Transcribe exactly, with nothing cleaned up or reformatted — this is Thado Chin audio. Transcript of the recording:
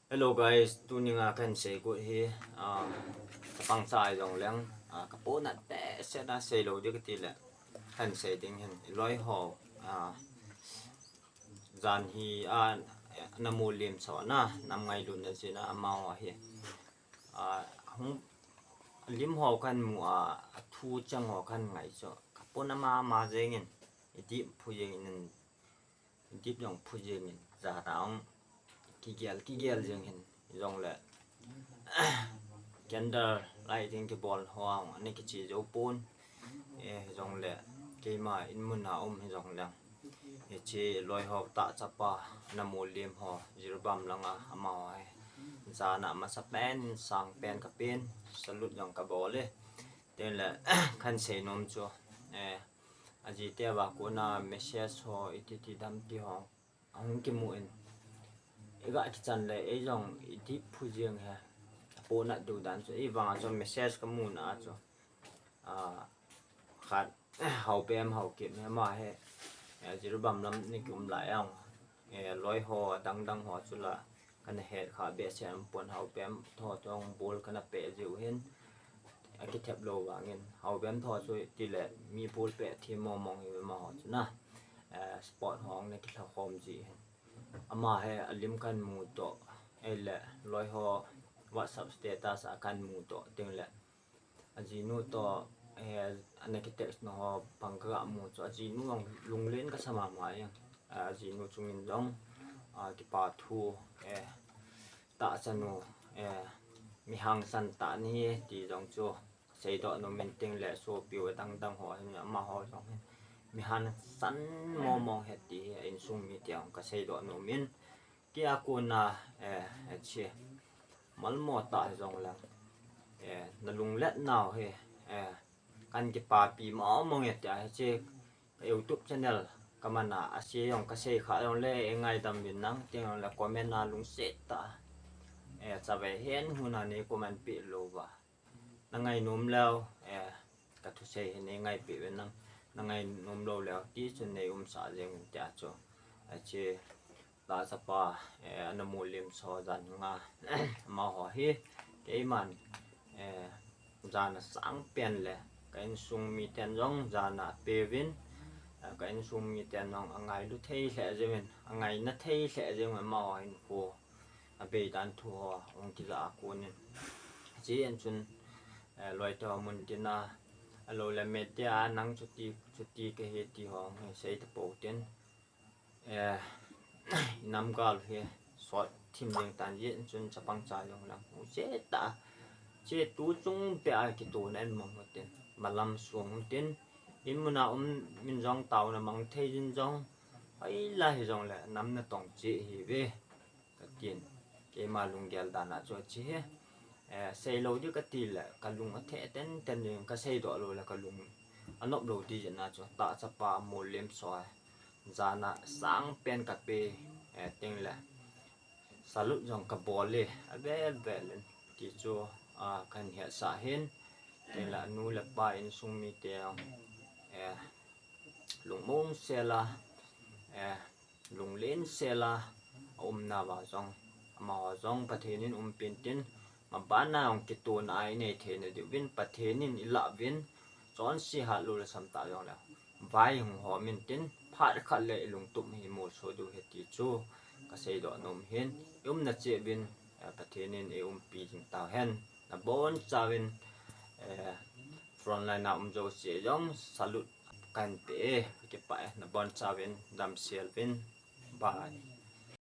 Hello guys, tunia kahin sei kit hi, ah, chapang cha jong leng, ah, kapohnat behseh a seilou ding kati le, kahin sei ding hin, loi ho, ah, jan hi, ah, namu lim so na, nam ngailutna jeh a amaho hi, ah, hung lim ho kahin mu a, athu chang ho kahin ngai chu, kapona mama jeng in, idip phu jeng in, dip jong phu jeng in, jana hung kigel, kigel jeng hin, jong le, candle lighting kibol ho hung, ana kiche jou pon, eh, jong le, keima in mun a um hi jong le, hiche loi ho tah chapa, namu lim ho, Jiribam langa, amaho hi, jana masa pen, sang pen kapen, salute jong kabol e, tin le, kahin sei nom chu, eh, ajite va kona message ho, iti ti dam ti ho, ahung kimu in. Iga kichan le, ei jong idip phu jeng hi. Apohnat diu dan chu, ei vang a chu message kamu na a chu. Ah, khat, Haobem Haokip hi ama hi. Eh, Jiribam lam ni kium lai ang. Eh, loi ho, adang dang ho chu la. Kana het kha behseh a um pon Haobem tho tong bol kana pe jiu hin. Akithep lou vangin. Haobem tho chu ti le mi bol pe thi mo mong hi amaho chu na. Eh, sport ho ana kilha khom ji hin. Ama hi alim kahin mu toh. Ei le loi ho WhatsApp status a kahin mu toh. Tin le. Ajinu toh, eh, ana ki text na ho bang kaga mu chu. Ajinu jong lunglen kasa mama jeng. Ajinu chungin jong, ah, kipa thu, eh, tahchanu, eh, mi hangsan tah nahi ti jong chu seidoh nom in tin le sopi u adang dang ho hin amaho jong hin mi hangsan mo mong hi ti hi a insung mite jong kaseidoh nom in. Kei a kona, eh, eh, che. Malmo tah hi jong le. Eh, nalunglet nau hi, eh, kahin kipapi mo mong e tia hiche YouTube channel kaman a, ase jong kasei kha jong le, eh, ngaidam uvin nang, tin jong le comment a lungset tah. Eh, chavei hen hun a nei comment peh lou va. Nangai nom leu, eh, kathusei hi nei ngaipeh uvin nang, nangai nom lou leu, ti chun nei umsah jeng un tia chu. Ache, la chapa, eh, namu lim so jan nga, amaho hi, keiman, eh, jana sang pen le, ka insung miten jong jana peuvin, eh, ka insung miten jong angailu thei lheh jeng in, angaina thei lheh jeng in amaho hin khu. Abei dan thu ho, hung kija a konin. Hiche in chun, eh, loi te ho mun tin a, alou le media a nang chuti, chuti kahi ti ho, hung sei tapou tin. Eh, nam gal hi, sot thim jeng tan jeh in chun chapang cha jong lang. Hung che ta, che tu chung pe a kitona in mong tin. Malam sung tin. In mun a um min jong taona mang thei jin jong. Hoilai hi jong le, nam natong che hi ve. Katin, keima lunggel dan a chu ache hi. Eh, seilou ding kati le, kalung athe ten ten ding, kaseidoh lou le kalung anop lou ding jeh a chu, tah chapa Mulim Soi. Jana sang pen kape, eh, tin le. Salute jong kabol e, avel vel in ti chu, ah, kahin hetsah hin. Tin le, anu le pa insung mite, eh, lungmong sel a, eh, lunglen sel a, aumna uva jong, amaho jong Pathen in umpi in tin, maban a jong kitona a inei theina diuvin, Pathen in ilah uvin, chonse hat lou le sam tah jong le, vai hung hom in tin, phat khat le ilungtup hi molso diu ahi ti chu, kaseidoh nom hin, iumna cheh uvin, eh, Pathen in eiumpi jing tauhen, nabonchauvin, eh, frontline a um jouse jong salute kahin pe e, kakipah e, nabonchauvin damsel uvin, bye.